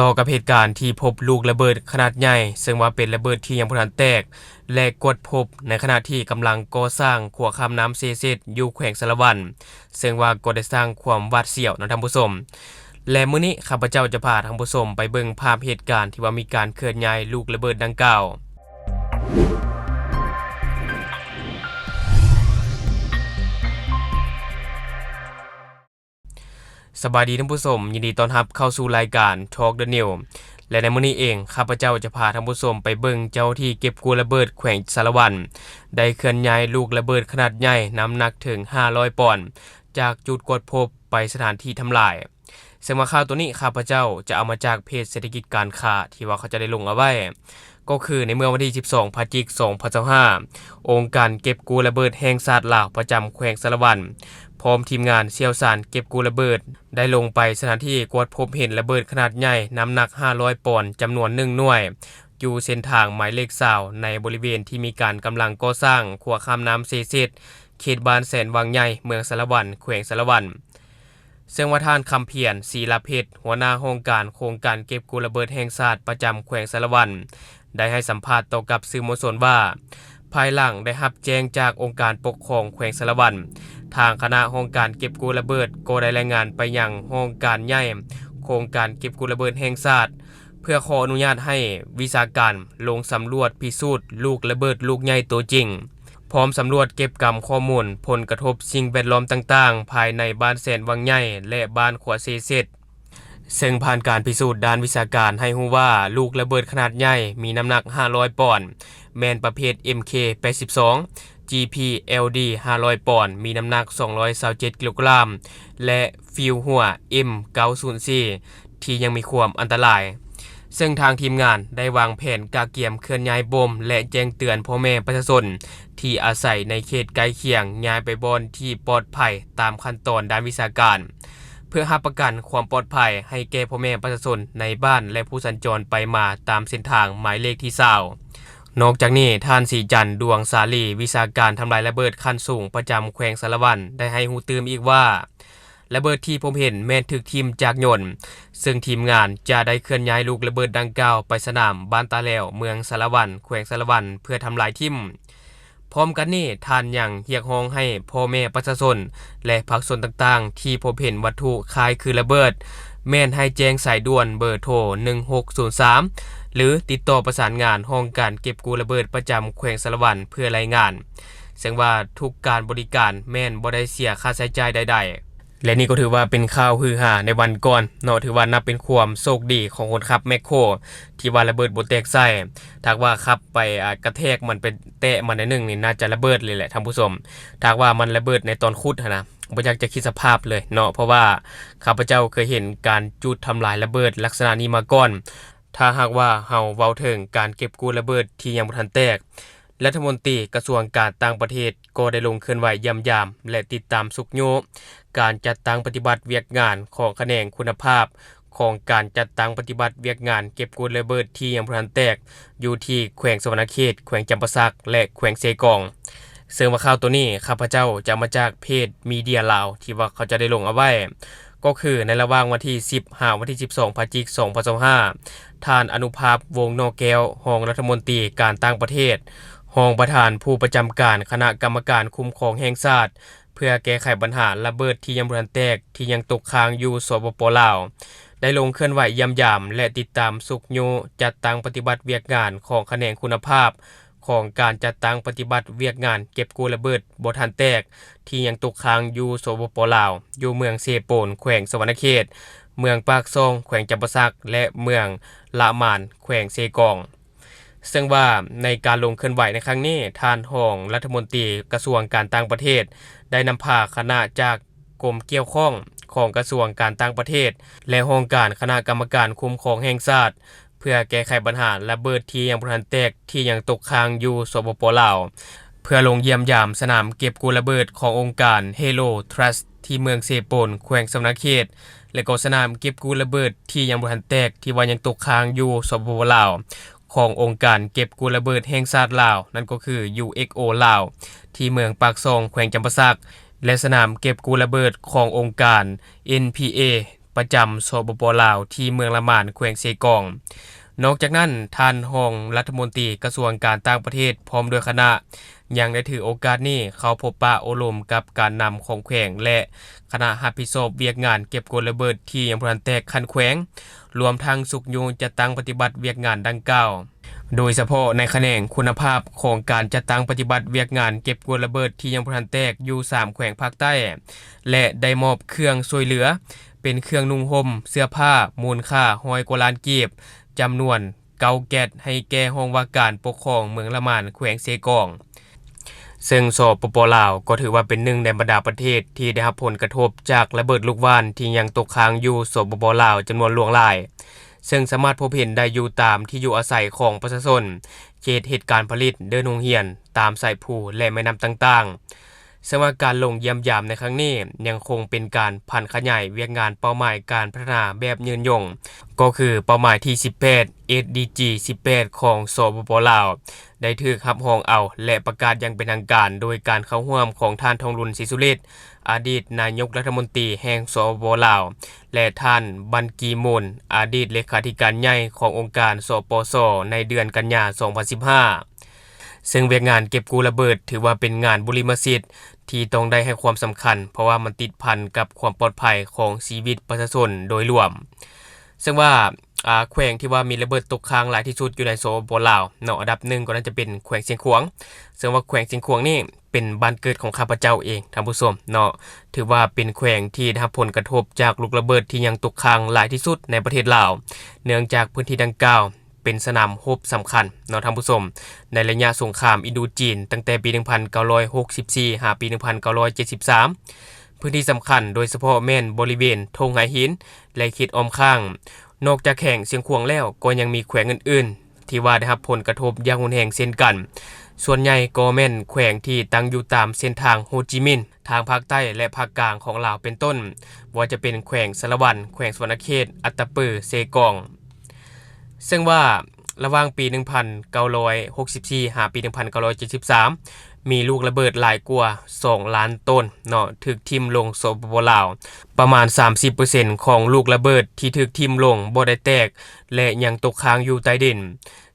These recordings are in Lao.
ຕໍ່ກັບເຫດການທີ່ພົບລູກລະເບີດຂະໜາດໃຫຍ່ ເຊິ່ງວ່າເປັນລະເບີດທີ່ຍັງບໍ່ທັນແຕກ ແລະ ກວດພົບໃນຂະນະທີ່ກຳລັງກໍ່ສ້າງຂົວຂ້າມນ້ຳເຊເສດ ຢູ່ແຂວງສາລະວັນ, ເຊິ່ງວ່າກໍໄດ້ສ້າງຄວາມຫວາດສຽວເນາະທ່ານຜູ້ຊົມ. ແລະ ມື້ນີ້ຂ້າພະເຈົ້າຈະພາທ່ານຜູ້ຊົມໄປເບິ່ງພາບເຫດການທີ່ວ່າມີການເຄື່ອນຍ້າຍລູກລະເບີດດັ່ງກ່າວ. ສະບາຍດີທ່ານຜູ້ຊົມ, ຍິນດີຕ້ອນຮັບເຂົ້າສູ່ລາຍການ Talk the News ແລະ ໃນມື້ນີ້ເອງ ຂ້າພະເຈົ້າຈະພາທ່ານຜູ້ຊົມໄປເບິ່ງເຈົ້າໜ້າທີ່ເກັບກູ້ລະເບີດແຂວງສາລະວັນ ໄດ້ເຄື່ອນຍ້າຍລູກລະເບີດຂະໜາດໃຫຍ່ ນ້ຳໜັກເຖິງຫ້າຮ້ອຍປອນ ຈາກຈຸດກວດພົບໄປສະຖານທີ່ທຳລາຍ. ເຊິ່ງວ່າຂ່າວໂຕນີ້ ຂ້າພະເຈົ້າຈະເອົາມາຈາກເພຈເສດຖະກິດການຄ້າ ທີ່ວ່າເຂົາເຈົ້າໄດ້ລົງເອົາໄວ້. ກໍຄືໃນເມື່ອວັນທີສິບສອງ ພະຈິກ ສອງພັນຊາວຫ້າ ອົງການເກັບກູ້ລະເບີດແຫ່ງຊາດລາວ ປະຈຳແຂວງສາລະວັນ ພ້ອມທີມງານຊ່ຽວຊານເກັບກູ້ລະເບີດ ໄດ້ລົງໄປສະຖານທີ່ກວດພົບເຫັນລະເບີດຂະໜາດໃຫຍ່ ນ້ຳໜັກຫ້າຮ້ອຍປອນ ຈຳນວນໜຶ່ງໜ່ວຍ ຢູ່ເສັ້ນທາງໝາຍເລກຊາວ ໃນບໍລິເວນທີ່ມີການກຳລັງກໍ່ສ້າງຂົວຂ້າມນ້ຳເຊເສດ ເຂດບ້ານແສນວັງໃຫຍ່ ເມືອງສາລະວັນ ແຂວງສາລະວັນ. ເຊິ່ງວ່າທ່ານ ຄຳພຽນ ສີລາເພັດ ຫົວໜ້າຫ້ອງການໂຄງການເກັບກູ້ລະເບີດແຫ່ງຊາດປະຈຳແຂວງສາລະວັນ ໄດ້ໃຫ້ສຳພາດຕໍ່ກັບສື່ມວນຊົນວ່າ ພາຍຫຼັງໄດ້ຮັບແຈ້ງຈາກອົງການປົກຄອງແຂວງສາລະວັນ, ທາງຄະນະຫ້ອງການເກັບກູ້ລະເບີດກໍໄດ້ລາຍງານໄປຍັງຫ້ອງການໃຫຍ່ໂຄງການເກັບກູ້ລະເບີດແຫ່ງຊາດ ເພື່ອຂໍອະນຸຍາດໃຫ້ວິຊາການລົງສຳຫຼວດພິສູດລູກລະເບີດລູກໃຫຍ່ຕົວຈິງ, ພ້ອມສຳຫຼວດເກັບກຳຂໍ້ມູນຜົນກະທົບສິ່ງແວດລ້ອມຕ່າງໆ ພາຍໃນບ້ານແສນວັງໃຫຍ່ ແລະ ບ້ານຂົວເຊເສດ. ເຊິ່ງຜ່ານການພິສູດດ້ານວິຊາການໃຫ້ຮູ້ວ່າ ລູກລະເບີດຂະໜາດໃຫຍ່ມີນ້ຳໜັກຫ້າຮ້ອຍປອນ, ແມ່ນປະເພດ ເອັມເຄ ແປດສິບສອງ, ຈີພີ ແອລດີ ຫ້າຮ້ອຍປອນ, ມີນ້ຳໜັກສອງຮ້ອຍຊາວເຈັດກິໂລກຣາມ ແລະ ຟິວຫົວ ເອັມ ເກົ້າສູນສີ່ ທີ່ຍັງມີຄວາມອັນຕະລາຍ. ເຊິ່ງທາງທີມງານໄດ້ວາງແຜນກະກຽມເຄື່ອນຍ້າຍບົ່ມ ແລະ ແຈ້ງເຕືອນພໍ່ແມ່ປະຊາຊົນທີ່ອາໄສໃນເຂດໃກ້ຄຽງຍ້າຍໄປບ່ອນທີ່ປອດໄພຕາມຂັ້ນຕອນດ້ານວິຊາການ ເພື່ອຮັບປະກັນຄວາມປອດໄພໃຫ້ແກ່ພໍ່ແມ່ປະຊາຊົນໃນບ້ານ ແລະ ຜູ້ສັນຈອນໄປມາຕາມເສັ້ນທາງໝາຍເລກທີຊາວ. ນອກຈາກນີ້, ທ່ານ ສີຈັນ ດວງສາລີ, ວິຊາການທຳລາຍລະເບີດຂັ້ນສູງປະຈຳແຂວງສາລະວັນ ໄດ້ໃຫ້ຮູ້ຕື່ມອີກວ່າ ລະເບີດທີ່ພົບເຫັນແມ່ນຖືກຖິ້ມຈາກຍົນ, ເຊິ່ງທີມງານຈະໄດ້ເຄື່ອນຍ້າຍລູກລະເບີດດັ່ງກ່າວໄປສະໜາມບ້ານຕາແລ້ວ ເມືອງສາລະວັນ ແຂວງສາລະວັນ ເພື່ອທຳລາຍຖິ້ມ. ພ້ອມກັນນີ້, ທ່ານຍັງຮຽກຮ້ອງໃຫ້ພໍ່ແມ່ປະຊາຊົນ ແລະ ພາກສ່ວນຕ່າງໆ ທີ່ພົບເຫັນວັດຖຸຄ້າຍຄືລະເບີດ ແມ່ນໃຫ້ແຈ້ງສາຍດ່ວນເບີໂທ ໜຶ່ງຫົກສູນສາມ ຫຼື ຕິດຕໍ່ປະສານງານຫ້ອງການເກັບກູ້ລະເບີດປະຈຳແຂວງສາລະວັນ ເພື່ອລາຍງານ, ເຊິ່ງວ່າທຸກການບໍລິການແມ່ນບໍ່ໄດ້ເສຍຄ່າໃຊ້ຈ່າຍໃດໆ. ແລະ ນີ້ກໍຖືວ່າເປັນຂ່າວຮືຫາໃນວັນກ່ອນເນາະ, ຖືວ່ານັບເປັນຄວາມໂຊກດີຂອງຄົນຂັບແມັກໂຄ ທີ່ວ່າລະເບີດບໍ່ແຕກໃສ່. ຖ້າຫາກວ່າຂັບໄປ ອາ ກະແທກມັນ ໄປແຕະມັນໜ້ອຍໜຶ່ງນີ້ ໜ້າຈະລະເບີດເລີຍແຫຼະທ່ານຜູ້ຊົມ. ຖ້າຫາກວ່າມັນລະເບີດໃນຕອນຂຸດຫັ້ນນະ ບໍ່ຢາກຈະຄິດສະພາບເລີຍເນາະ, ເພາະວ່າຂ້າພະເຈົ້າເຄີຍເຫັນການຈຸດທຳລາຍລະເບີດລັກສະນະນີ້ມາກ່ອນ. ຖ້າຫາກວ່າເຮົາເວົ້າເຖິງການເກັບກູ້ລະເບີດທີ່ຍັງບໍ່ທັນແຕກ, ລັດຖະມົນຕີກະຊວງການຕ່າງປະເທດກໍໄດ້ລົງເຄື່ອນໄຫວຢ້ຽມຢາມ ແລະ ຕິດຕາມຊຸກຍູ້ການຈັດຕັ້ງປະຕິບັດວຽກງານຂອງຂະແໜງຄຸນນະພາບຂອງການຈັດຕັ້ງປະຕິບັດວຽກງານເກັບກູ້ລະເບີດທີ່ຍັງບໍ່ທັນແຕກ ຢູ່ທີ່ແຂວງສະຫວັນນະເຂດ, ແຂວງຈຳປາສັກ ແລະ ແຂວງເຊກອງ. ເຊິ່ງວ່າຂ່າວໂຕນີ້ ຂ້າພະເຈົ້າຈະເອົາມາຈາກເພຈມີເດຍລາວ ທີ່ວ່າເຂົາເຈົ້າໄດ້ລົງເອົາໄວ້. ກໍຄືໃນລະຫວ່າງວັນທີສິບຫາວັນທີສິບສອງ ພະຈິກ ສອງພັນຊາວຫ້າ ທ່ານ ອະນຸພາບ ວົງໜໍ່ແກ້ວ ຮອງລັດຖະມົນຕີການຕ່າງປະເທດ, ຮອງປະທານຜູ້ປະຈຳການຄະນະກຳມະການຄຸ້ມຄອງແຫ່ງຊາດ ເພື່ອແກ້ໄຂບັນຫາລະເບີດທີ່ຍັງບໍ່ທັນແຕກ ທີ່ຍັງຕົກຄ້າງຢູ່ ສປປ ລາວ ໄດ້ລົງເຄື່ອນໄຫວຢ້ຽມຢາມ ແລະ ຕິດຕາມຊຸກຍູ້ຈັດຕັ້ງປະຕິບັດວຽກງານຂອງຂະແໜງຄຸນນະພາບ ຂອງການຈັດຕັ້ງປະຕິບັດວຽກງານເກັບກູ້ລະເບີດບໍ່ທັນແຕກ ທີ່ຍັງຕົກຄ້າງຢູ່ ສປປ ລາວ ຢູ່ເມືອງເຊໂປນ ແຂວງສະຫວັນນະເຂດ, ເມືອງປາກຊ່ອງ ແຂວງຈຳປາສັກ ແລະ ເມືອງລະມານ ແຂວງເຊກອງ. ເຊິ່ງວ່າໃນການລົງເຄື່ອນໄຫວໃນຄັ້ງນີ້, ທ່ານຮອງລັດຖະມົນຕີກະຊວງການຕ່າງປະເທດ ໄດ້ນຳພາຄະນະຈາກກົມກ່ຽວຂ້ອງຂອງກະຊວງການຕ່າງປະເທດ ແລະ ຫ້ອງການຄະນະກຳມະການຄຸ້ມຄອງແຫ່ງຊາດ ເພື່ອແກ້ໄຂບັນຫາລະເບີດທີ່ຍັງບໍ່ທັນແຕກ ທີ່ຍັງຕົກຄ້າງຢູ່ ສປປ ລາວ ເພື່ອລົງຢ້ຽມຢາມສະໜາມເກັບກູ້ລະເບີດຂອງອົງການ Halo Trust ທີ່ເມືອງເຊໂປນ ແຂວງສະຫວັນນະເຂດ ແລະ ກໍສະໜາມເກັບກູ້ລະເບີດທີ່ຍັງບໍ່ທັນແຕກ ທີ່ວ່າຍັງຕົກຄ້າງຢູ່ ສປປ ລາວ ຂອງອົງການເກັບກູ້ລະເບີດແຫ່ງຊາດລາວ, ນັ້ນກໍຄື UXO ລາວ ທີ່ເມືອງປາກຊ່ອງ ແຂວງຈຳປາສັກ ແລະ ສະໜາມເກັບກູ້ລະເບີດຂອງອົງການ NPA ປະຈຳ ສປປ ລາວ ທີ່ເມືອງລະໝານ ແຂວງເຊກອງ. ນອກຈາກນັ້ນ, ທ່ານຮອງລັດຖະມົນຕີກະຊວງການຕ່າງປະເທດ ພ້ອມດ້ວຍຄະນະ ຍັງໄດ້ຖືໂອກາດນີ້ເຂົ້າພົບປະໂອ້ລົມກັບການນຳຂອງແຂວງ ແລະ ຄະນະຮັບຜິດຊອບວຽກງານເກັບກວາດລະເບີດທີ່ຍັງບໍ່ທັນແຕກຂັ້ນແຂວງ, ລວມທັງຊຸກຍູ້ຈັດຕັ້ງປະຕິບັດວຽກງານດັ່ງກ່າວ, ໂດຍສະເພາະໃນຂະແໜງຄຸນນະພາບຂອງການຈັດຕັ້ງປະຕິບັດວຽກງານເກັບກວາດລະເບີດທີ່ຍັງບໍ່ທັນແຕກຢູ່ສາມແຂວງພາກໃຕ້ ແລະ ໄດ້ມອບເຄື່ອງຊ່ວຍເຫຼືອ ເປັນເຄື່ອງນຸ່ງຫົ່ມ, ເສື້ອຜ້າ ມູນຄ່າຮ້ອຍກວ່າລ້ານກີບ ຈຳນວນເກົ້າແກັດ ໃຫ້ແກ່ຫ້ອງວ່າການປົກຄອງເມືອງລະໝານ ແຂວງເຊກອງ. ເຊິ່ງ ສປປ ລາວ ກໍຖືວ່າເປັນໜຶ່ງໃນບັນດາປະເທດທີ່ໄດ້ຮັບຜົນກະທົບຈາກລະເບີດລູກຫວ່ານທີ່ຍັງຕົກຄ້າງຢູ່ ສປປ ລາວ ຈຳນວນຫຼວງຫຼາຍ, ເຊິ່ງສາມາດພົບເຫັນໄດ້ຢູ່ຕາມທີ່ຢູ່ອາໄສຂອງປະຊາຊົນ, ເຂດເຮັດການຜະລິດ, ເດີ່ນໂຮງຮຽນ, ຕາມສາຍພູ ແລະ ແມ່ນ້ຳຕ່າງໆ. ເຊິ່ງວ່າການລົງຢ້ຽມຢາມໃນຄັ້ງນີ້ ຍັງຄົງເປັນການຜັນຂະຫຍາຍວຽກງານເປົ້າໝາຍການພັດທະນາແບບຍືນຍົງ, ກໍຄືເປົ້າໝາຍທີສິບແປດ ເອສດີຈີ ສິບແປດ ຂອງ ສປປ ລາວ ໄດ້ຖືກຮັບຮອງເອົາ ແລະ ປະກາດຢ່າງເປັນທາງການ ໂດຍການເຂົ້າຮ່ວມຂອງທ່ານ ທອງລຸນ ສີສຸລິດ ອະດີດນາຍົກລັດຖະມົນຕີແຫ່ງ ສປປ ລາວ ແລະ ທ່ານ ບັນ ກີມູນ ອະດີດເລຂາທິການໃຫຍ່ຂອງອົງການ ສປສ ໃນເດືອນກັນຍາ ສອງພັນສິບຫ້າ. ເຊິ່ງວຽກງານເກັບກູ້ລະເບີດຖືວ່າເປັນງານບຸລິມະສິດທີ່ຕ້ອງໄດ້ໃຫ້ຄວາມສຳຄັນ, ເພາະວ່າມັນຕິດພັນກັບຄວາມປອດໄພຂອງຊີວິດປະຊາຊົນໂດຍລວມ. ເຊິ່ງວ່າ ອາ ແຂວງທີ່ວ່າມີລະເບີດຕົກຄ້າງຫຼາຍທີ່ສຸດຢູ່ໃນ ສປປ ລາວ ເນາະ, ອັນດັບໜຶ່ງກໍໜ້າຈະເປັນແຂວງຊຽງຂວາງ. ເຊິ່ງວ່າແຂວງຊຽງຂວາງນີ້ເປັນບ້ານເກີດຂອງຂ້າພະເຈົ້າເອງ, ທ່ານຜູ້ຊົມເນາະ, ຖືວ່າເປັນແຂວງທີ່ໄດ້ຮັບຜົນກະທົບຈາກລູກລະເບີດທີ່ຍັງຕົກຄ້າງຫຼາຍທີ່ສຸດໃນປະເທດລາວ, ເນື່ອງຈາກພື້ນທີ່ດັ່ງກ່າວ ເປັນສະໜາມຮົບສຳຄັນເນາະທ່ານຜູ້ຊົມ, ໃນໄລຍະສົງຄາມອິນໂດຈີນ ຕັ້ງແຕ່ປີໜຶ່ງພັນເກົ້າຮ້ອຍຫົກສິບສີ່ ຫາປີໜຶ່ງພັນເກົ້າຮ້ອຍເຈັດສິບສາມ. ພື້ນທີ່ສຳຄັນໂດຍສະເພາະແມ່ນບໍລິເວນທົ່ງໄຫຫີນ ແລະ ເຂດອ້ອມຂ້າງ. ນອກຈາກແຂວງຊຽງຂວາງແລ້ວ ກໍຍັງມີແຂວງອື່ນໆ ທີ່ວ່າໄດ້ຮັບຜົນກະທົບຢ່າງຮຸນແຮງເຊັ່ນກັນ. ສ່ວນໃຫຍ່ກໍແມ່ນແຂວງທີ່ຕັ້ງຢູ່ຕາມເສັ້ນທາງໂຮຈິມິນ ທາງພາກໃຕ້ ແລະ ພາກກາງຂອງລາວ ເປັນຕົ້ນ ບໍ່ວ່າຈະເປັນແຂວງສາລະວັນ, ແຂວງສະຫວັນນະເຂດ, ອັດຕະປື, ເຊກອງ. ເຊິ່ງວ່າລະຫວ່າງປີໜຶ່ງພັນເກົ້າຮ້ອຍຫົກສິບສີ່ ຫາປີໜຶ່ງພັນເກົ້າຮ້ອຍເຈັດສິບສາມ ມີລູກລະເບີດຫຼາຍກວ່າສອງລ້ານໂຕນເນາະ ຖືກຖິ້ມລົງ ສປປ ລາວ. ປະມານສາມສິບເປີເຊັນຂອງລູກລະເບີດທີ່ຖືກຖິ້ມລົງບໍ່ໄດ້ແຕກ ແລະ ຍັງຕົກຄ້າງຢູ່ໃຕ້ດິນ,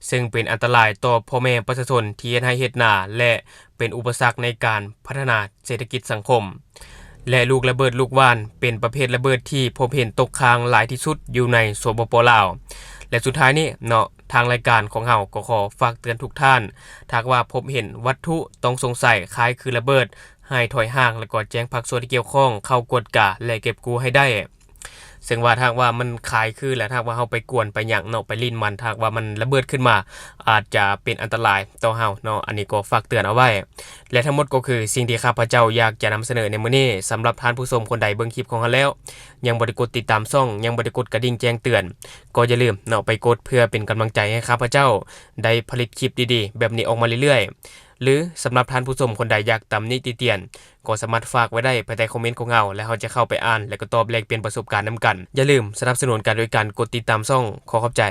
ເຊິ່ງເປັນອັນຕະລາຍຕໍ່ພໍ່ແມ່ປະຊາຊົນທີ່ເຮັດໄຮ່ເຮັດນາ ແລະ ເປັນອຸປະສັກໃນການພັດທະນາເສດຖະກິດສັງຄົມ. ແລະ ລູກລະເບີດລູກຫວ່ານເປັນປະເພດລະເບີດທີ່ພົບເຫັນຕົກຄ້າງຫຼາຍທີ່ສຸດຢູ່ໃນ ສປປ ລາວ. ແລະ ສຸດທ້າຍນີ້ເນາະ, ທາງລາຍການຂອງເຮົາກໍຂໍຝາກເຕືອນທຸກທ່ານ, ຖ້າຫາກວ່າພົບເຫັນວັດຖຸຕ້ອງສົງໄສຄ້າຍຄືລະເບີດ, ໃຫ້ຖອຍຫ່າງ ແລ້ວກໍແຈ້ງພາກສ່ວນທີ່ກ່ຽວຂ້ອງເຂົ້າກວດກາ ແລະ ເກັບກູ້ໃຫ້ໄດ້. ເຊິ່ງວ່າຖ້າຫາກວ່າມັນຄ້າຍຄື ແລະ ຖ້າຫາກວ່າເຮົາໄປກວນໄປຫຍັງເນາະ, ໄປຫຼິ້ນມັນ, ຖ້າຫາກວ່າມັນລະເບີດຂຶ້ນມາ ອາດຈະເປັນອັນຕະລາຍຕໍ່ເຮົາເນາະ. ອັນນີ້ກໍຝາກເຕືອນເອົາໄວ້ ແລະ ທັງໝົດກໍຄືສິ່ງທີ່ຂ້າພະເຈົ້າຢາກຈະນຳສະເໜີໃນມື້ນີ້. ສຳລັບທ່ານຜູ້ຊົມຄົນໃດເບິ່ງຄລິບຂອງເຮົາແລ້ວ ຍັງບໍ່ໄດ້ກົດຕິດຕາມຊ່ອງ, ຍັງບໍ່ໄດ້ກົດກະດິ່ງແຈ້ງເຕືອນ, ກໍຢ່າລືມເນາະ ໄປກົດເພື່ອເປັນກຳລັງໃຈໃຫ້ຂ້າພະເຈົ້າໄດ້ຜະລິດຄລິບດີໆແບບນີ້ອອກມາເລື້ອຍໆ. ຫຼື ສຳລັບທ່ານຜູ້ຊົມຄົນໃດຢາກຕຳໜິຕິຕຽນ ກໍສາມາດຝາກໄວ້ໄດ້ພາຍໃຕ້ຄອມເມັນຂອງເຮົາ ແລະ ເຮົາຈະເຂົ້າໄປອ່ານ ແລະ ກໍຕອບແລກປ່ຽນປະສົບການນຳກັນ. ຢ່າລືມສະໜັບສະໜູນກັນໂດຍການກົດຕິດຕາມຊ່ອງ. ຂໍຂອບໃຈ.